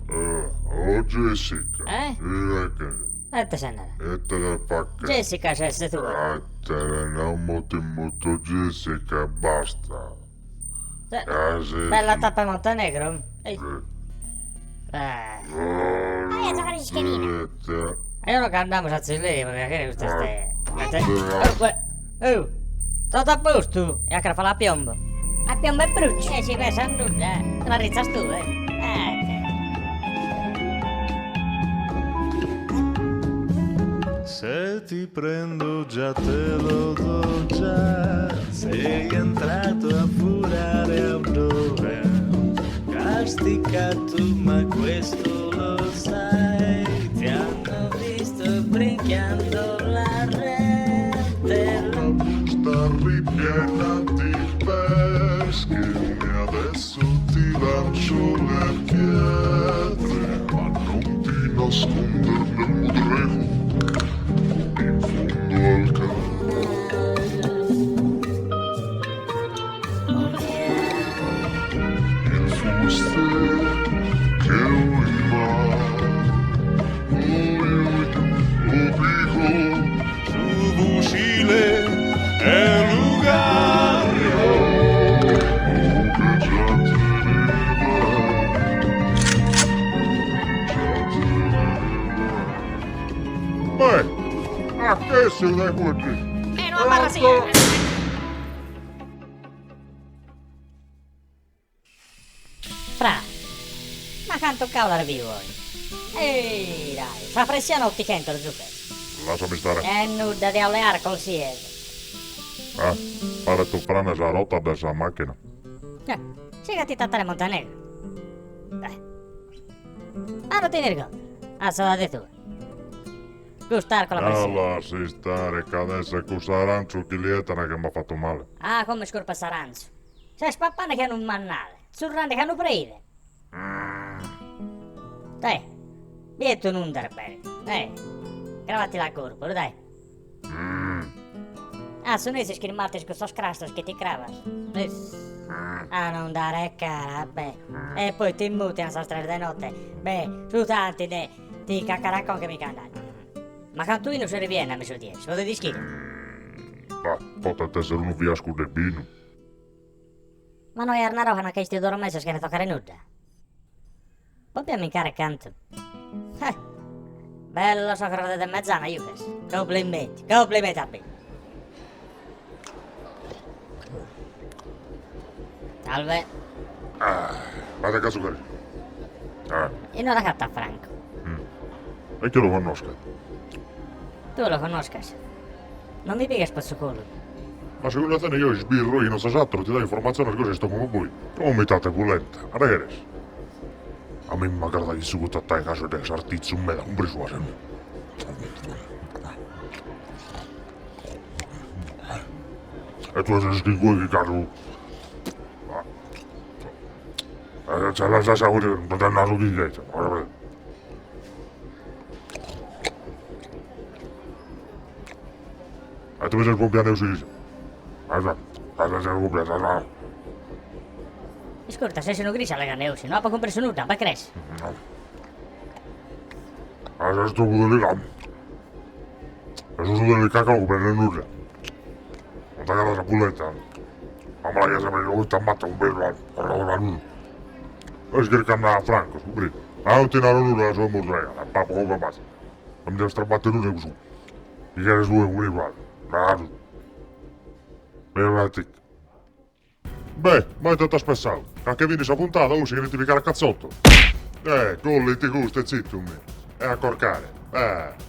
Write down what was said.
Oh Jessica. Eh? Ite ses narende? Ite ses faghende? Jessica ses tue. Ate ti muto Jessica e basta. Bella tappa Montenegro? Eh. Vai a giocare schedina. E ora che andiamo a zilleri, per piacere, custa est... Oh, tutto a posto? E a cara fa la piombo. A piombo e brucio. E ci pensa nulla, eh. Te la rizzas tu, eh. Eh, Se ti prendo già te lo do già Sei entrato a furare a un'ora Casticato ma questo lo sai Ti hanno visto brinchiando la rete La busta ripiena di pesche E adesso ti lancio le pietre Ma non ti nasconder nel mudrejo In fondo al campo Il fuste che ho in mano Oi oi o pijo Su fucile e lugar Oh che già te ne vai Già te ne vai Beh, a che si dai qui? Eh, no abarra así. Fra, ma cantu caulas biu oi? Ehi, dai, sa pressione ottichentos giughes. Lassami istare. E nudda de alle arcol sies. Ah, paret ufrande sa rota de sa macchina. Eh, siga a ti tattare Montenegro. Dai. Ma non ti ne ricordi? A sa de tua. Custa arcola Ah, pressione. lassa istare ca adesso custu arantzu chi li 'etana che m'at fatu male. Ah, como est curpa 'e s'arantzu. Ses papande che unu mannale, zurrande che unu preide. Dai, biet un Underberg, dai. Cravatila a corpus, dai. Ah, su nessi chi martis cussos crastos chi ti cravas. A non dare cara, beh. E poi ti muti a sas tres de notte. Beh, su tanti de ti cacare a conca e mi ch'andare. Ma cantu 'inu ses biende a mesudie, si podet ischire? Bah, potet esser unu fiascu de binu. Ma no aias narau ca no ch'est istiu duos meses chene tocare nudda? Pompi a mincare cantu. Eh! Bellos ogros de mezzana jughes. Complimenti, complimenti a beru. Salve. Ah, ma ite cazzu cheres? Ah. Inue l'agatat Franco? E chie lu connoschet? Tue lu connosches. Non mi pighes po su culu. Ma segundu a tene io isbirro chi non ses atteru ti dao informatziones gosi isto como poi. Como mi tate pulenta, a ite cheres? A mimmi m'agradat chi su cutatai casu de sartitzu meda cumpresu as. E tue ses chi cue chi casu E tue ses pompiande cussu chi Iscurta, ses unu grissu allegande 'osi, no apo cumpresu nudda, be cres? Ah, ses tropu delicadu. Ses delicadu ca no cumprendes nudda. Non t'agatas sa pulenta. Mamma mia, sempre custa matta cun Est chircande a Franco, su prima. Ma non ti naro nudda, so murrega, papo como basta. Non mi deves trabattere nudda cussu. Chi cheres tue cun igual. Naru. Beh, Beh, ma ite t'as pessadu? Ca che finit sa puntada, 'osi cheret ti picare a catzotto. Eh, colliti custu e zittu mi. E a corcare. Eh.